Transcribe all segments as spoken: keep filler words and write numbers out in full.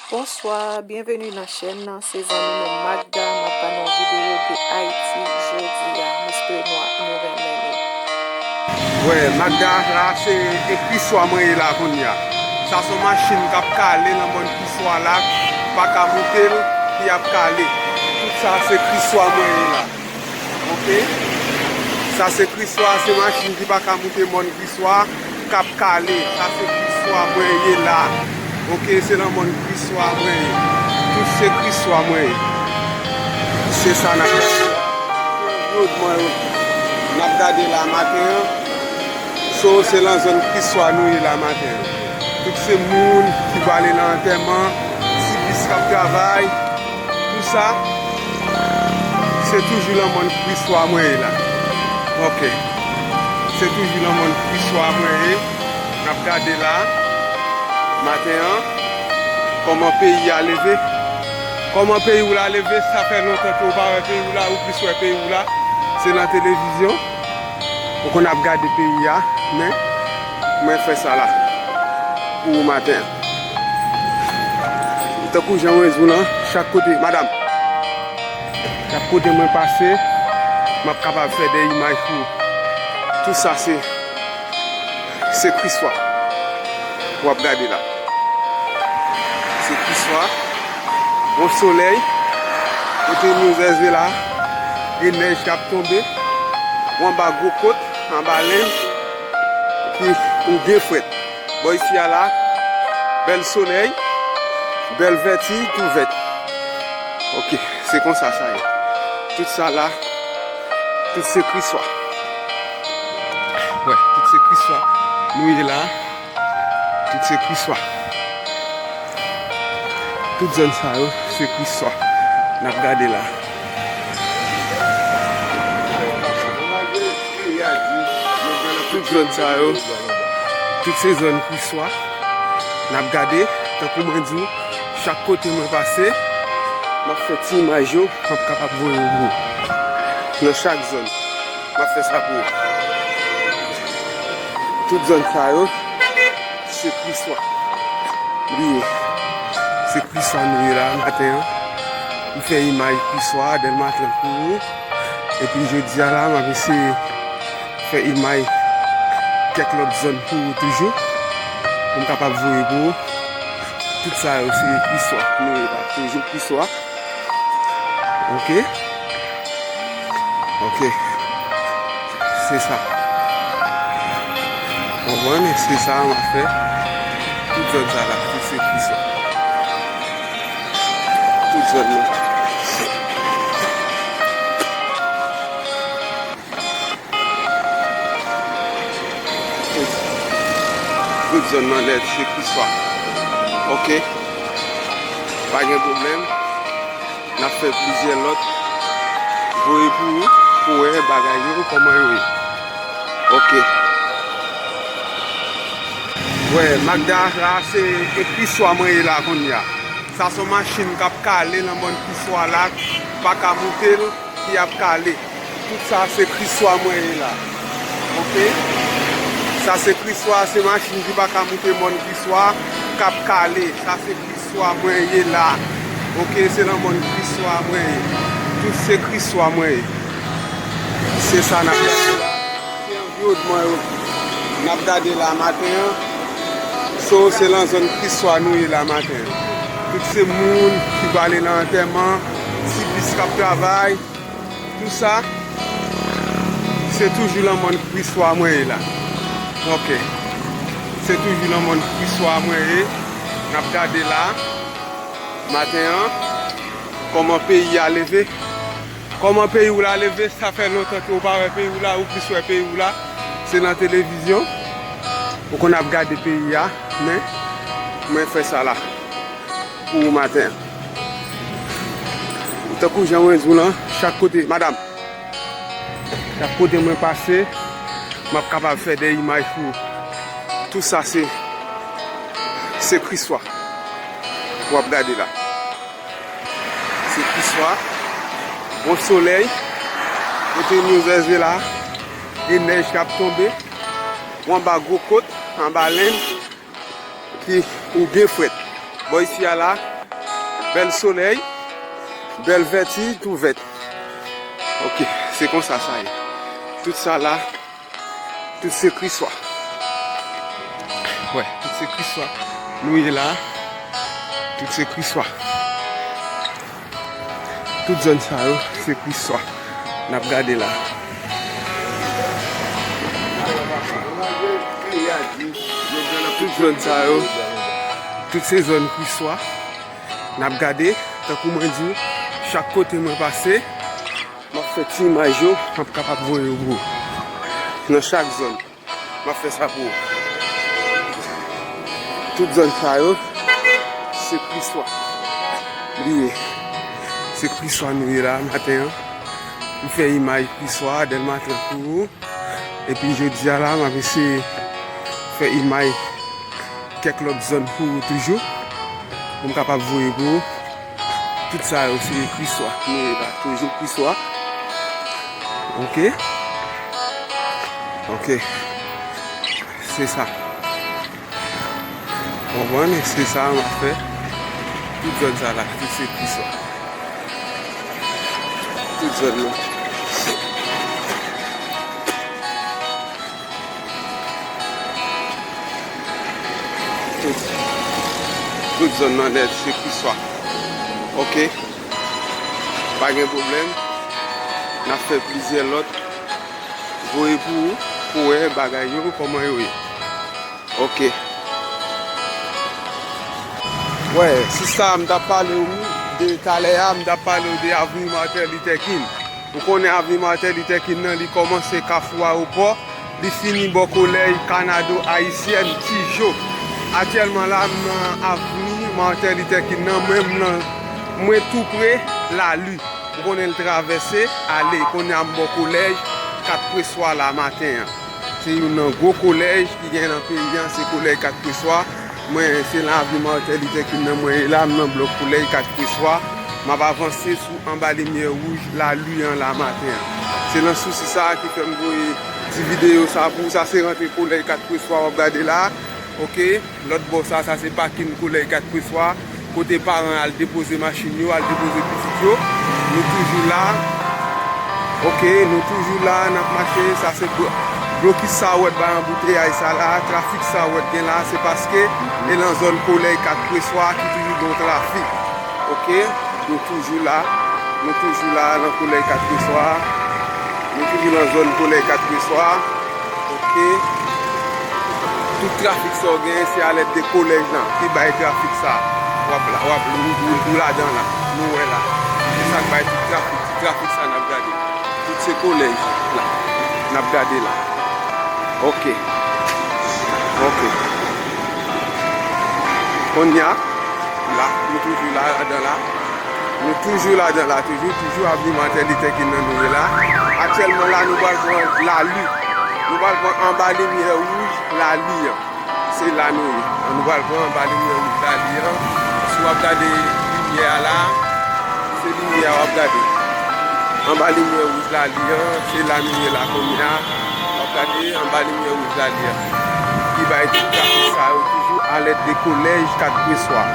Bonswa, byenveni nan chèn nan, se zanmi nou Magda, m ap ba nou yon videyo de Ayiti jodi a, m espere nou, nou renmen li. Wè, Magda, la se, e Kriswa mwen ye la kounye a. Sa se yon machin k ap kale nan mòn Kriswa la, pa ka moute l, ki ap kale. Tout sa se Kriswa mwen ye la. Oke? Sa se Kriswa, se machin ki pa ka moute mòn Kriswa, k ap kale. Sa se Kriswa mwen ye la. Oke, se nan mòn Kriswa mwen ye. Tout se Kriswa mwen ye. Se sa n ap gade. Road mwen yo. N ap gade la maten an. So, se nan zòn Kriswa nou ye la maten an. Tout se moun ki prale nan antèman, ti bis k ap travay. Tout sa, se toujou nan mòn Kriswa mwen ye la. Oke. Se toujou nan mòn Kriswa mwen ye. N ap gade la, maten an, kòman peyi a leve. Kòman peyi w la leve, sa fè lontan ke w pa wè peyi w la, ou plis wè peyi w la, se nan televizyon. Ou konn ap gade peyi a, men mwen fè sa la pou ou maten an. Tankou jan mwen di w lan, chak kote, madanm, chak kote mwen pase, m ap kapab fè de imaj pou ou. Tout sa se, se Kriswa w ap gade la. Se Kriswa. Bon solèy. Kote nou zèze la, gen nèj k ap tonbe. Ou anba gwo kot, anba lenn, ki ou byen frèt. Bò isi a la, bèl solèy, bèl vèti, tou vèt. Oke, se konsa sa ye. Tout sa la, tout se Kriswa. Wè, tout se Kriswa. Nou ye la, tout se Kriswa. Tout zòn sa yo, se Kriswa. N ap gade la. Tout zòn sa yo, tout se zòn Kriswa. N ap gade, tankou mwen di w, chak kote mwen pase, m ap fè ti imaj yo, m ap kapab voye yo pou ou. Nan chak zòn, m ap fè sa pou ou. Tout zòn sa yo, se Kriswa li ye. Se Kriswa nou ye la maten an. M fè imaj Kriswa, Dèlma trant pou ou. Epi jodi a la, m ap eseye fè imaj kèk lòt zòn pou ou toujou, pou m kapab voye pou ou. Tout sa yo se Kriswa. Nou ye la, toujou Kriswa. Oke? Oke. Se sa. Konprann? Se sa m ap fè. Tout zòn sa la, tout se Kriswa. Tout zòn nan. Tout zòn nan nèt, se Kriswa. Oke. Pa gen pwoblèm. N ap fè plizyè lòt. Voye pou ou, pou wè bagay yo, kòman yo ye. Oke. Wè, Magda, la se e Kriswa mwen ye la kounye a. Sa se yon machin k ap kale nan mòn Kriswa la, pa ka moute l, ki ap kale. Tout sa se Kriswa mwen ye la. Oke? Sa se Kriswa, se machin ki pa ka moute mòn Kriswa, k ap kale. Sa se Kriswa mwen ye la. Oke, se nan mòn Kriswa mwen ye. Tout se Kriswa mwen ye. Se sa n ap gade la. Se anviwònman yo n ap gade la maten an. So, se nan zòn Kriswa nou ye la maten an. Tout se moun ki prale nan antèman, ti bis k ap travay. Tout sa, se toujou nan mòn Kriswa mwen ye la. Oke. Se toujou nan mòn Kriswa mwen ye. N ap gade la, maten an, kòman peyi a leve. Kòman peyi w la leve, sa fè lontan ke w pa wè peyi w la, ou plis wè peyi w la, se nan televizyon. Ou konn ap gade peyi a, men mwen fè sa la pou ou maten an. Tankou jan mwen di w lan, chak kote, madanm, chak kote mwen pase, m ap kapab fè de imaj pou ou. Tout sa se, se Kriswa w ap gade la. Se Kriswa. Bon solèy. Kote nou zèze la, gen nèj k ap tonbe. Ou anba gwo kot, anba lenn, ki ou byen frèt. Bò isi a la, Bèl solèy, bèl vèti, tou vèt. Ok, se konsa sa ye. Tout sa la, tout se Kriswa. Wè, tout se Kriswa. Nou ye la, tout se Kriswa. Tout zòn sa yo, se Kriswa. N ap gade la. Tout zòn sa yo, tout se zòn Kriswa. N ap gade, tankou mwen di w, chak kote mwen pase, m ap fè ti imaj yo, m ap kapab voye yo pou ou. Nan chak zòn. M ap fè sa pou ou. Tout zòn sa yo, se Kriswa li ye. Se Kriswa nou ye la maten an. M fè imaj Kriswa, Dèlma trant pou ou. Epi jodi a la, m ap eseye fè imaj kèk lòt zòn pou ou toujou. Pou m kapab voye pou ou. Tout sa yo se Kriswa. Nou ye la, toujou Kriswa. Ok. Ok. Se sa. Konprann? Se sa m ap fè. Tout zòn sa la, tout se Kriswa. Tout zòn nan. Tout, tout zòn nan nèt, se Kriswa. Ok. Pa gen pwoblèm. N ap fè plizyè lòt. Voye pou ou, pou wè bagay yo, kòman yo ye. Ok. Wè, sista, m t ap pale w de talè a, m t ap pale w de Avni Martin Luther King. Ou konnen Avni Martin Luther King nan, li kòmanse Kafou Ayewopò, li fini bò kolèj Kanado Ayisyèn, Tijo. Aktyèlman la, m nan Avni Martin Luther King nan, mwen, m nan, mwen tou pre Lali. Ou konnen l travèse, ale. Kounye a m bò kolèj Kat Preswa la maten an. Se youn nan gwo kolèj ki gen nan peyi an, se kolèj Kat Preswa. Mwen, se nan Avni Martin Luther King nan mwen ye la, m nan blòk kolèj Kat Preswa. M ap avanse sou anba limyè wouj Lali an la maten an. Se nan sousi sa a ki fè m voye ti videyo sa pou ou. Sa se rantre kolèj Kat Preswa w ap gade la. Ok, lòt bò sa, sa se pakin kolèj Kat Preswa, kote paran al depoze machin yo, al depoze pitit yo. Nou toujou la. Ok, nou toujou la, n ap mache. Sa se blo-, blokis sa w wè bay anbouteyaj sa la, trafik sa w wè gen la, se paske e nan zòn kolèj Kat Preswa ki toujou gen trafik. Ok, nou toujou la. Nou toujou la nan kolèj Kat Preswa. Nou toujou nan zòn kolèj Kat Preswa. Ok. Tout trafik sa w gen, se alèd de kolèj lan ki bay trafik sa. W ap, w ap, ou, ou, ou ladan la. Nou wè la. Se sa k bay tout trafik. Tout trafik sa n ap gade. Tout se kolèj la. N ap gade la. Ok. Ok. Kounye a, la, nou toujou la, ladan la. Nou toujou ladan la, toujou, toujou Avni Martin Luther King nan nou ye la. Aktyèlman la, nou pral pran Lali. Nou pral pran anba limyè wouj Lali an. Se la nou ye. Nou pral pran anba limyè wouj Lali an. Si w ap gade limyè a la, se limyè a w ap gade. Anba limyè wouj Lali an, se la nou ye la kounye a. W ap gade anba limyè wouj Lali an. Ki bay tout trafik sa yo toujou alèd de kolèj Kat Preswa.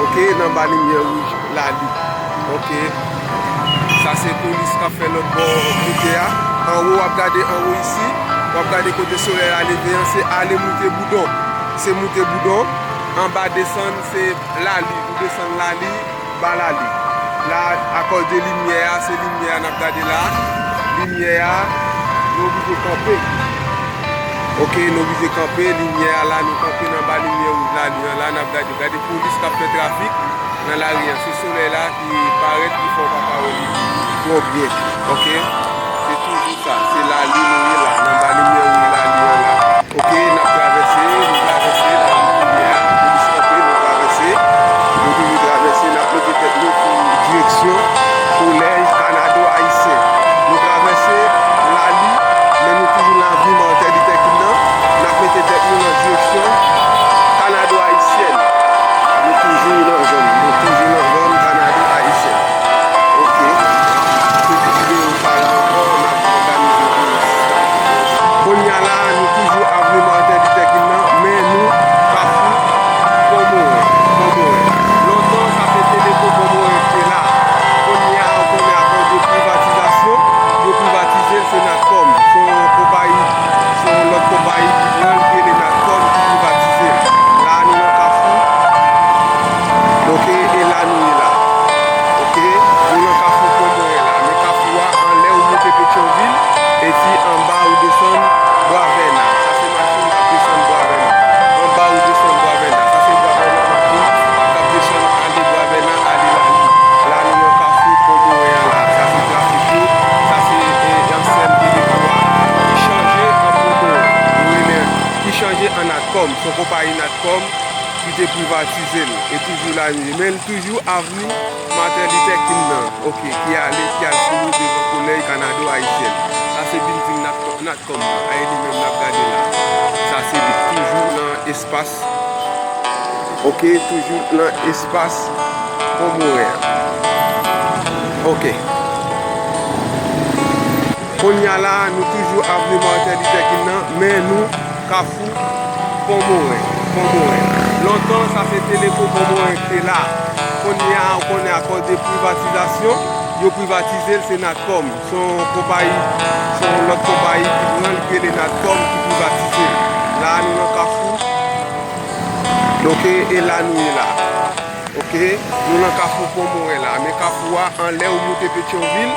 Ok, nan anba limyè wouj Lali. Ok. Sa se polis k ap fè lòt bò moute a. Anwo, w ap gade anwo isi. W ap gade kote solèy la leve an, se ale moute Boudon. Se moute Boudon. Anba desann, se Lali. Ou desann Lali. Ba Lali. La, akòz de limyè a, se limyè a n ap gade la. Limyè a, nou oblije kanpe. Ok, nou oblije kanpe. Limyè a la, nou kanpe nan ba limyè wouj Lali an la, n ap gade. Gade polis k ap fè trafik nan lari an. Se solèy la ki parèt, ki fè w pa ka wè li twò byen. Ok? Se toujou sa. Se Lali nou ye la, nan ba limyè wouj Lali an la. Ok, n ap travèse, nou travèse, la nou ye a, polis kanpe, nou travèse, nou toujou travèse, n ap mete tèt nou sou direksyon kolèj Kanado Ayisyen. Nou travèse Lali, men nou toujou nan Avni Martin Luther King nan, n ap mete tèt nou nan direksyon Kanado Ayisyèn. Nou toujou nan zòn, nou toujou nan zòn Kanado Ayisyèn. Ok. Se ti videyo sa la ankò, n ap òganize pou nou. Natcom ki te privatize l. E toujou la li ye. Men l toujou avni Martin Luther King nan, oke, ki ale, ki al fini devan Kolèj Kanado Ayisyèn. Sa se bilding Nat-, Natcom nan. A e li menm n ap gade la. Sa se li. Toujou nan espas. Oke, toujou nan espas Pon Moren an. Oke. Kounye a la, nou toujou avni Martin Luther King nan, men nou Kafou Pon Moren, Pon Moren. Lontan, sa se Teleco Pon Moren ki te la. Kounye a, ou konnen akoz de privatizasyon, yo privatize l, se Natcom. Se yon konpayi, se yon lòt konpayi ki pran l, ki rele Natcom, ki privatize l. La, nou nan Kafou. Donk, e, e la nou ye la. Oke, nou nan Kafou Pon Moren la. Men Kafou a, anlè ou moute Petyonvil,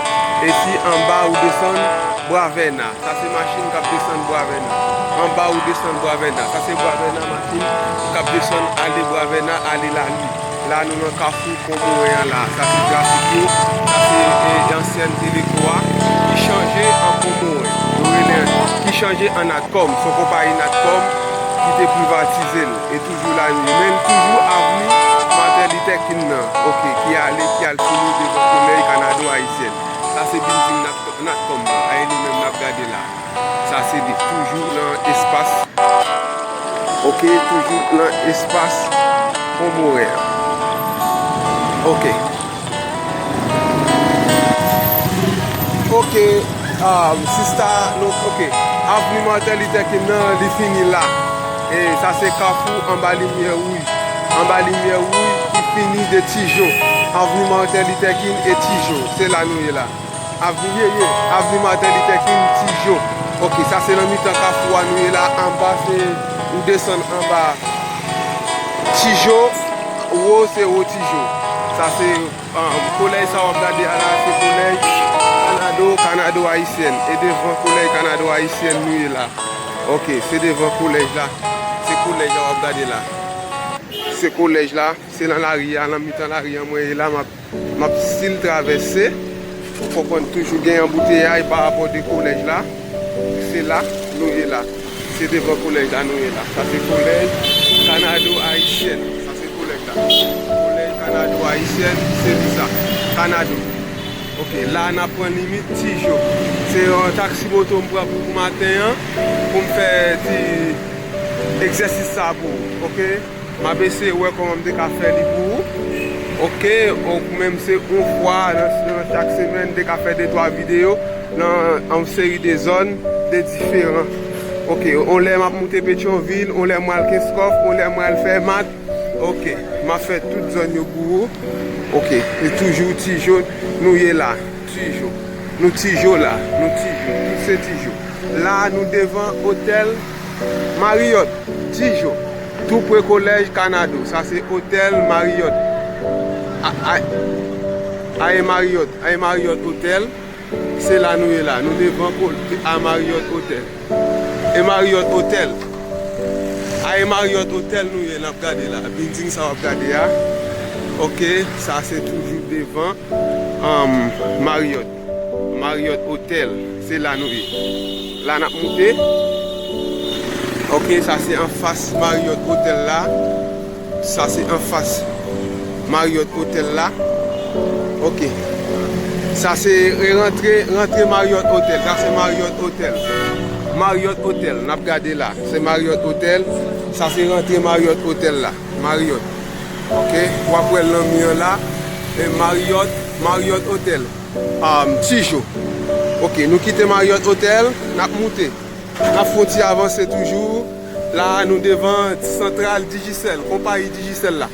e si anba ou desann Bwa Vèna. Sa se machin k ap desann Bwa Vèna. Anba ou desann Bwa Vèna. Sa se Bwa Vèna, machin k ap desann ale Bwa Vèna, ale Lali. La nou nan Kafou Pon Moren an la. Sa se trafik yo. Sa se, e, ansyèn Teleco a ki chanje an Pon Moren. Yo rele ki chanje an Natcom. Se yon konpayi Natcom ki te privatize l. E toujou la nou ye. Men l toujou avni Martin Luther King nan. Oke, ki ale, ki al fini devan Kolèj Kanado Ayisyèn. Sa se bilding Nat-, Natcom nan. A e li menm n ap gade la. Sa se li. Toujou nan espas. Oke, toujou nan espas Pon Moren an. Oke. Oke, um, sista, nou, oke. Avni Martin Luther King nan, li fini la. E sa se Kafou anba limyè wouj. Anba limyè wouj ki fini de Tijo. Avni Martin Luther King e Tijo. Se la nou ye la. Avni, ye, ye. Avni Martin Luther King, Tijo. Oke, sa se nan mitan Kafou a nou ye la. Anba se, ou desann anba Tijo, wo se wo Tijo. Sa se, ah, kolèj sa w ap gade a la, se kolèj Kanado, Kanado Ayisyèn. E devan kolèj Kanado Ayisyèn nou ye la. Oke, se devan kolèj la. Se kolèj la w ap gade la. Se kolèj la, se nan lari a, nan mitan lari a mwen ye la, m ap M ap still travèse. Ou konprann, toujou gen anbouteyaj pa rapò de kolèj la. Se la nou ye la. Se devan kolèj la nou ye la. Sa se kolèj Kanado Ayisyèn. Sa se kolèj la. Kolèj Kanado Ayisyèn, se li sa. Kanado. Oke, la n ap pran limit Tijo. Se yon taksi moto m pran pou maten an, pou m fè ti egzèsis sa pou ou. Oke? M ap eseye wè kòman m te ka fè li pou ou. Oke, ou menm se yon fwa nan, nan chak semèn, m te ka fè de twa videyo nan yon seri de zòn, de diferan. Oke, yon lè m ap moute Petyonvil, yon lè mwen al Kenskòf, yon lè mwen al Fèmat. Oke, m ap fè tout zòn yo pou ou. Oke, e toujou Tijo, nou ye la. Tijo. Nou Tijo la. Nou Tijo. Tout se Tijo. La, nou devan otèl Marriott, Tijo, tou pre kolèj Kanado. Sa se otèl Marriott. A, a, a e Marriott, a e Marriott Hotel. Se la nou ye la. Nou devan ko-, a Marriott Hotel. E Marriott Hotel. A e Marriott Hotel nou ye, n ap gade la. Building sa w ap gade a. Oke, sa se toujou devan, um, Marriott. Marriott Hotel, se la nou ye. La n ap moute. Oke, sa se anfas Marriott Hotel la. Sa se anfas Marriott Hotel la. Oke. Sa se, e, rantre, rantre Marriott Hotel. Sa se Marriott Hotel. Marriott Hotel, n ap gade la. Se Marriott Hotel. Sa se rantre Marriott Hotel la. Marriott. Oke, w ap wè l nan mi an la. E Marriott, Marriott Hotel. Um, Tijo. Oke, nou kite Marriott Hotel, n ap moute. N ap fè yon ti avanse toujou. La, nou devan santral Digicel, konpayi Digicel la.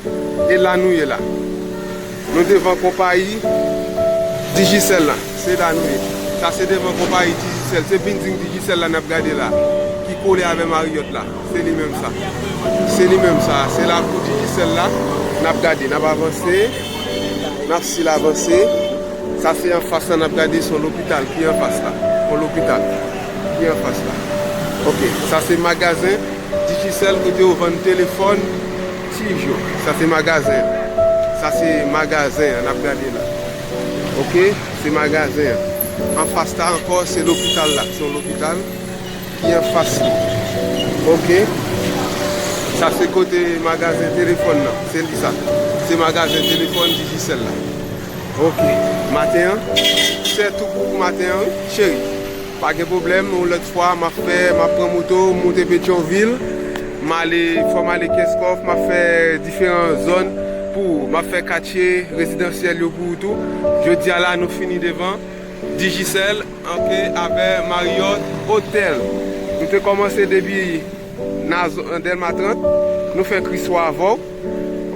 E la nou ye la. Nou devan konpayi Digicel la. Se la nou ye. Sa se devan konpayi Digicel. Se building Digicel la n ap gade la. Ki kole avè Marriott la. Se li menm sa. Se li menm sa. Se lakou Digicel la. N ap gade, n ap avanse. N ap still avanse. Sa se anfas la n ap gade, se yon lopital ki anfas la. Yon lopital ki anfas la. Oke, sa se magazen Digicel kote yo vann telefòn Tijo. Sa se magazen an. Sa se magazen an n ap gade la. Oke, se magazen an. Anfas la ankò, se lopital la. Se yon lopital ki anfas li. Oke. Sa se kote magazen telefòn nan, se li sa. Se magazen telefòn Digicel la. Ok, maten an, se tou pou maten an, wi, cheri. Pa gen pwoblèm, yon lòt fwa, m ap fè, m ap pran moto, m monte Petyonvil, m ale, fò m ale Kenskòf, m ap fè diferan zòn pou ou. M ap fè katye rezidansyèl yo pou ou tou. Jodi a la, nou fini devan Digicel, ok, avè Marriott Hotel. Nou te kòmanse depi Nazon, Dèlma trant, nou fè Kriswa avè w.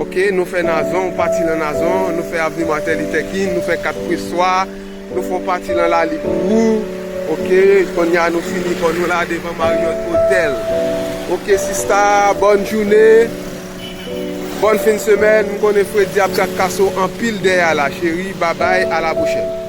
Ok, nou fè Nazon, yon pati nan Nazon, nou fè Avni Martin Luther King, nou fè kat Preswa, nou fè yon pati nan Lali pou ou. Ok, kounye a nou fini kò nou la devan Marriott Hotel. Ok, sista, bòn jounen, bòn fen semèn. M konnen Fredi ap trakase w anpil dèyè a la, cheri. Babay, a la pwochèn.